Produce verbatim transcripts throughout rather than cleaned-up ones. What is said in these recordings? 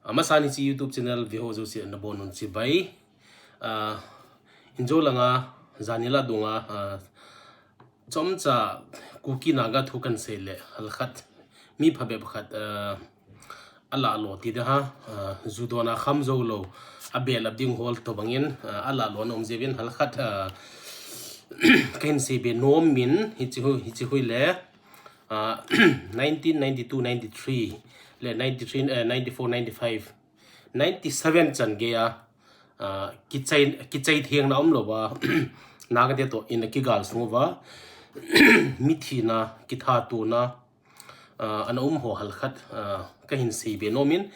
Amasan hiche YouTube channel veho jouse nabonun chibai. Ah, injo langa, janhi la dunga, ah, chomcha Kuki Naga thu kahin sei le, halkhat, mi phabep khat, ah, alah lo ti de ha, ah, ju dona kham jou lou, abel a ding hol tobangin, ah, alah lo na um jiuvin halkhat, ah, kahin seibe nom in, hiche hui, hiche hui le, ah, nineteen ninety-two ninety-three, le ninety-three, eh, ninety-four ninety-five, ninety-seven chan geiya, ah, kichai, kichai thengna umlouva, Naga te toh in a kigal sung uva, mithina, kithatona, ah, ana um ho halkhat, ah, kahin seibe nom in.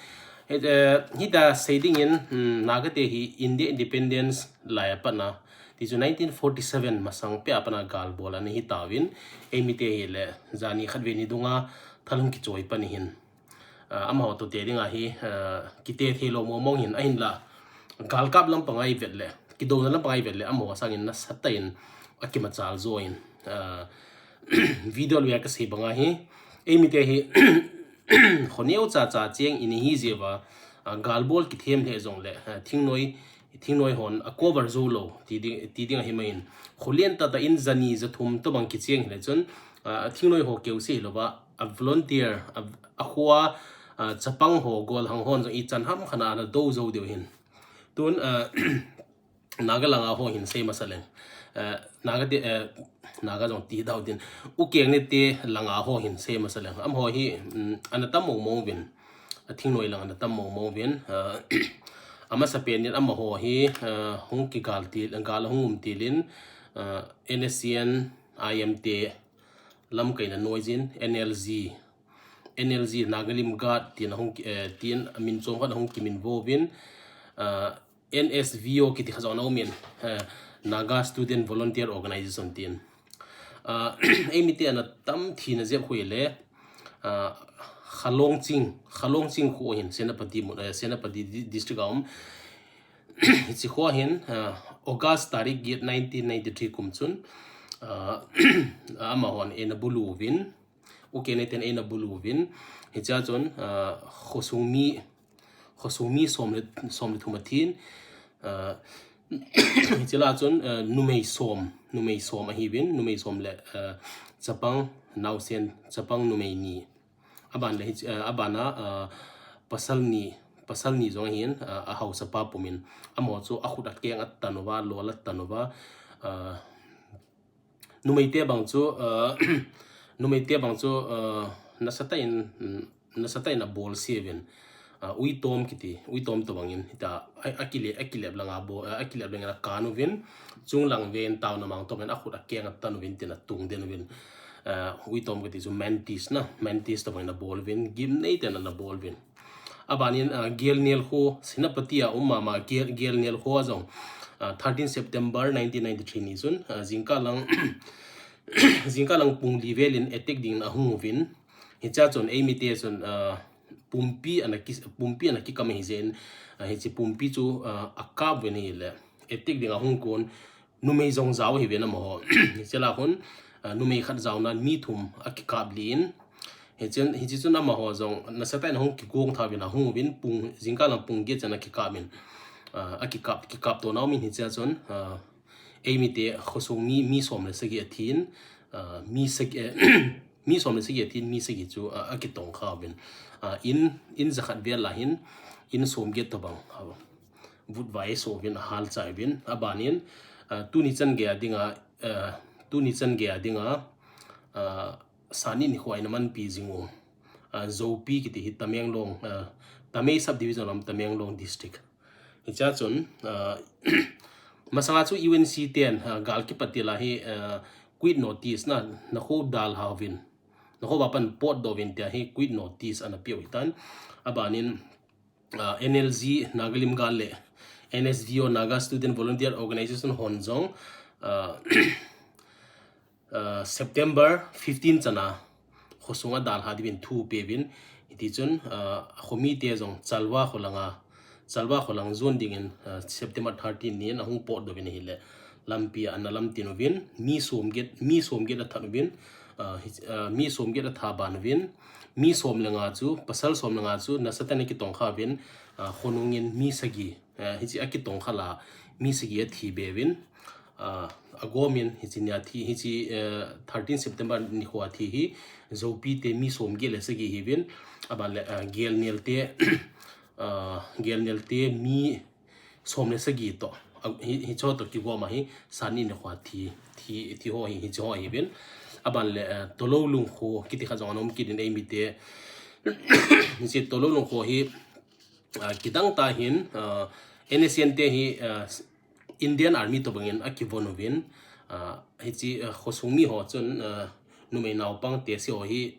Eh, eh, hita sei dingin, um, Naga te hi India independence laiya patna, ti chu nineteen forty-seven masang pea patna gal bol ana hitauvin, eimi te hi le, janhi khatvei ni dunga, thal hung kichoi pan ahin. Ah, amaho toh te dinga hi, ah, kite thei lou mong mong hin ahinla. Galkap lampang a i vet le, kidouna lampang a i vet le, amaho sangin nasatah in akimachal jo in. Ah, video lui a kasei banga hi, eimi te hi, kho neocha cha cheng in ihi jeh uva, ah, gal bol kithem le jong le, ah, thingnoi, thingnoi hon a cover jou lou, ti ding, ti ding ahi mai in. Kho lentah tah in jani jathum tobang kicheng hile chun, ah, thingnoi ho keuse hilouva, a volunteer, a, a kho a, ah, chapang ho, golhang hon jong ichan ham khat a ana dou jou diu ahin. Tun, ah, Naga langa ho hin sei masa leng. Ah, Naga te, eh, Naga jong ti dau din. Ukeng ne te langa ho hin sei masa leng. Amaho hi, um, ana tam mong mong uvin. A thingnoi lang ana tam mong mong uvin. Ah, amasapen in amaho hi, ah, hung kigal ti, gal hung um til in, ah, N S C N I M te, lamkaina noijin, N L G, N L G, Nagalim Guard, tin ahung ki, eh, tin amin chom khat ahung kiminvo uvin, ah, N S V O kiti khat jong ana um in, eh, Naga Student Volunteer Organization tin. Ah, eimi te ana tam thina jep khu hile, ah, Khalong Ching, Khalong Ching kho hin, Senapati mun, eh, Senapati di-, district a um. Hiche kho hin, ah, August tarik get nineteen ninety-three kum chun, ah, amahon eina bulu uvin, Ukeng ne ten eina bulu uvin. Hichea chun, ah, khosung mi, khosung mi som le, som le thum athin. Ah, hiche lah a chun, ah, numei som, numei som ahiuvin, numei som le, ah, chapang naosen, chapang numei ni. Aban le hi, ah, aban a, ah, pasal ni, pasal ni jong ahin, ah, ahaosa pa pum in. Amaho chu akhut akeng atan uva, lol atan uva, ah, numei te bang chu, ah, numei te bang chu, ah, nasatah in, mm, nasatah in abolse uvin. Ah, uitom kiti, uitom tobang in, hita, a, akile, akilep langa bo, ah, akilep langa kan uvin, chunglang ven taona mang tobang in, akhut akeng atan uvin, tin atung den uvin. Ah, uitom kiti chu mantis na, mantis tobang in abol uvin, gimnei ten ana bol uvin. Aban in, ah, Gelnel kho, Senapati a um mama Gel, Gelnel kho a jong, ah, thirteen September nineteen ninety-three ni chun, ah, jingkah lang, jingkah lang pung li vel in attack ding in ahung uvin. Hichea chun eimi te chun, ah, pumpi ana ki, pumpi ana kikam ahi jeh in, ah, hiche pumpi chu, ah, akap uvin ahile, attack ding ahung kon, numei jong jao ahiuvin amaho. Hiche lah a khun, ah, numei khat jaona mi thum akikap lih in. Hichun, hiche chun amaho jong nasatah in ahung kigong tha uvin ahung uvin pung, jingkah lang pung get chan akikap in. Ah, akikap, kikap tona um in hichea chun, ah, eimi te khosung mi, mi som le sagi athin, ah, mi sagi, eh, mi som le sagi athin, mi sagi chu, ah, akitong kha uvin. Ah, in, in jakhat vel lah a hin, in som get tobang, ah, vutvai so uvin ahal chai uvin, aban in, ah, tuni chan geiya dinga, ah, tuni chan geiya dinga, ah, sani nikho a ina manpi jing u, ah, Joupi kiti hi Tamenglong, ah, Tamei subdivision lam Tamenglong district. Hichea chun, ah, masanga chu U N C ten, ah, gal kipat til a hi, ah, quit notice na, nakho dalha uvin. Nakho va pan potdoh uvin tia hi quit notice ana peh u ahitan. Aban in, ah, N L G, Nagalim Guard le N S V O, Naga Student Volunteer Organization hon jong, ah, ah, September fifteen chana khosung a dalha diuvin thu apeuvin. Hiti chun, ah, khomi te jong Chalwa kho langa, Chalwa kho lang jon dingin, ah, September thirteen nin ahung potdoh uvin ahile, lampi a ana lamtin uvin, mi som get, mi som get athat uvin, ah, hi, ah, mi som get atha ban uvin, mi som le nga chu, pasal som le nga chu nasatah in akitongkha uvin, ah, khonung in mi sagi, ah, hichi akitongkha la, mi sagi athi be uvin, ah, agom in hichi nia thi, hichi, eh, thirteen September nikho a thi hi, Zopi te mi som get le sagi hiuvin, aban le, ah, Gelnel te, ah, Gelnel te mi som le sagi toh, ah, hi, hicho toh kigom a hi, Sani nikho a thi, thi, thi ho hi, hichi ho hiuvin. Aban le, eh, Toloulung kho, kiti khat jong ana um kit in eimi te. Hichi Toloulung kho hi, ah, kidang tah in, ah, N S C N te hi, ah, Indian Army tobang in akivon uvin, ah, hichi, ah, khosung mi ho chun, ah, numei naopang te si ho hi,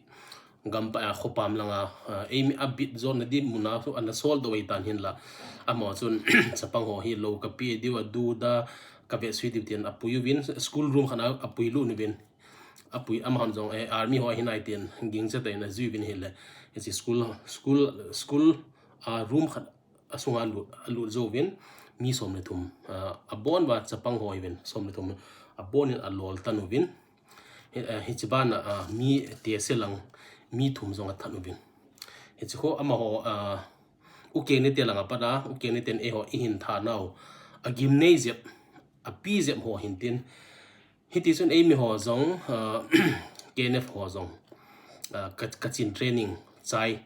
gam pa, ah, khopam langa, ah, eimi abit jona di muna, ana sol doh ahitan hinla. Amaho chun, chapang ho hi lou kape diu, adu da, kavet sui diu tin apui uvin, school room khat a, apui lut uvin. Apui amahon jong, eh, army ho ahi nai tin, gingcha tah in ajui uvin hile. Hichi school, school, school, ah, room khat asunga alut, alut jou uvin, mi som le thum, ah, abon uva chapang ho hiuvin, som le thum, abon in alol tan uvin. Hi, eh, hichi bana, ah, mi tese lang, mi thum jong athat uvin. Hichi kho amaho, ah, U Keng ne te langa pat a, U Keng ne ten eiho ihin tha nau, agim nei jep, api jep ho hin tin. Hiti chun eimi ho jong, ah, K N F ho jong, ah, ka, Kachin training chai,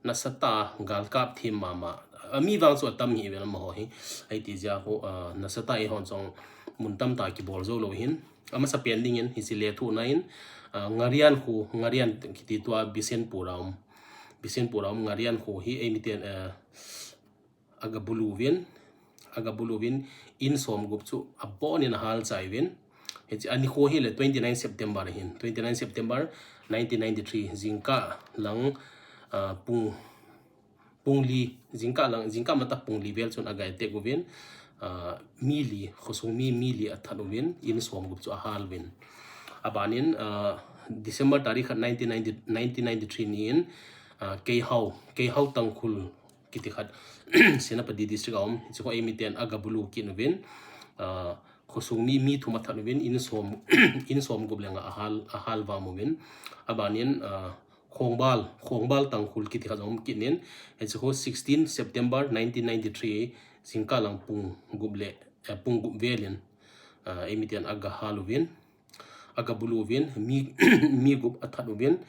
nasatah a galkap them mama. Ami vang chu atam hih uvin amaho hi. Ahi ti jeh a khu, ah, nasatah a eihon jong mun tamtah kibol jou lou hin. Amasapen dingin hichi lethuhna in, ah, Ngarian kho, Ngarian kiti tua Bishenpur a um. Bishenpur a um Ngarian kho hi eimi ten, ah, agabulu uvin, agabulu uvin, in som gup chu abon in ahal chai uvin. Hichi anikho hile twenty nine September hin, twenty nine September nineteen ninety three, jingkah lang, ah, pung, pung li, jingkah lang, jingkah matah pung li vel chun aga attack uvin, ah, mi li, khosung mi, mi li athat uvin, in som gup chu ahal uvin. Aban in, ah, December tarik khat nineteen ninety, nineteen ninety three ni in, ah, Keihao, Keihao Tangkhul kiti khat, Senapati district a um, hichi kho eimi ten agabulu kit uvin, ah, khosung mi, mi thum athat uvin, in som, in som gup le nga ahal, ahal vam uvin. Aban in, ah, Khongbal, Khongbal Tangkhul kiti khat jong um kit in, hichi kho sixteen September nineteen ninety three, jingkah lang pung gup le, eh, pung gup vel in, ah, eimi ten agahal uvin. Agabulu uvin, mi, mi gup athat uvin,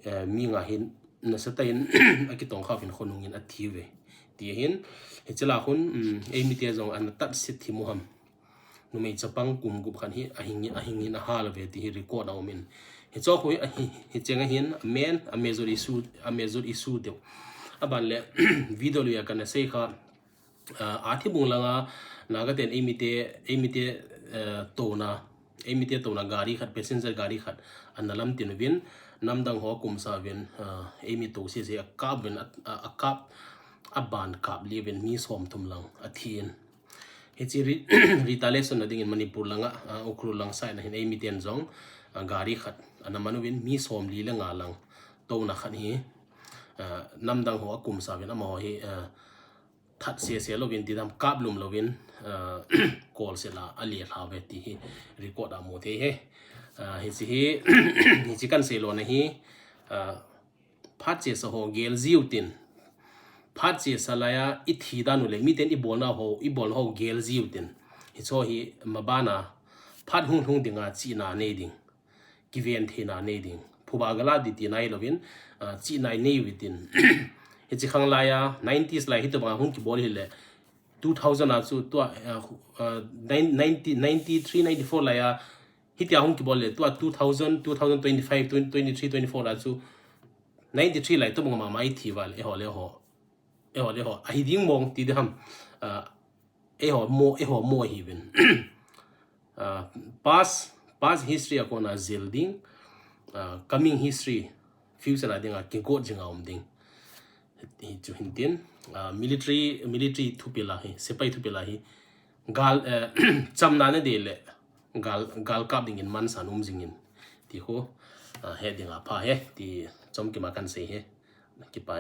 eh, mi nga hin nasatah in akitongkha uvin khonung in athi uve. Ti ahin, hichi la khun, um, eimi te jong ana tatse thim u ham. Numei chapang kum gup khat hi ahing, ahing in ahal uve ti hi record a um in. Hicho khu hi ahi, hicheng ahin, amen, amajor issue, amajor issue deu. Aban le, video lui a kana sei kha, ah, Athibung langa, Naga ten eimi te, eimi te, eh, touna, eimi te touna gari khat, passenger gari khat, ana lamtin uvin, namdang ho akumsa uvin, ah, eimi tou sese akap uvin, a, a, akap, aban kap li uvin, mi som thum lang, athin. Hichi re-, retaliation na dingin Manipur langa, ah, Ukhrul lang side na hin eimi ten jong, ah, gari khat, ana man uvin, mi som li le nga lang, touna khat hi, ah, namdang ho akumsa uvin, amaho hi, ah, that sese louvin, tidam kap lum louvin, ah, kol se la, ale lha uve ti hi record a mu thei e. Ah, hichi hi, hichi kan sei lona hi, ah, phat chesa ho gel jiu tin. Phat chesa laiya ithi dan u le, miten ibolna ho, ibolna ho gel jiu tin. Hicho hi mabana, phat hung lhung dinga chihna nei ding. Kiven theina nei ding. Phuba gala di ti nai louvin, ah, chihna nei uve tin. Hichi khang laiya, nineties lai hitobanga hung kibol hile, two thousand a chu tua, ah, ah, nine-, ninety, ninety-three, ninety-four laiya, hitia hung kibol le, tua two thousand, two thousand twenty-five, twenty, twenty-three, twenty-four a chu, ninety-three lai tobang mama ithi uva le, eiho le eiho. Eiho le eiho. Ahi ding mong ti ding ham. Ah, eiho mo, eiho mo ahiuvin. Ah, past, past history a kona jil ding, ah, coming history, future a dinga kigot jinga um ding. Hichu hin tin, ah, military, military thupel a hi, sepai thupel a hi, gal, eh, chamna na dei le, gal, gal kap dingin mansa um jingin. Ti ho, ah, he dinga pha e, ti chomkim a kan sei e. Kipa.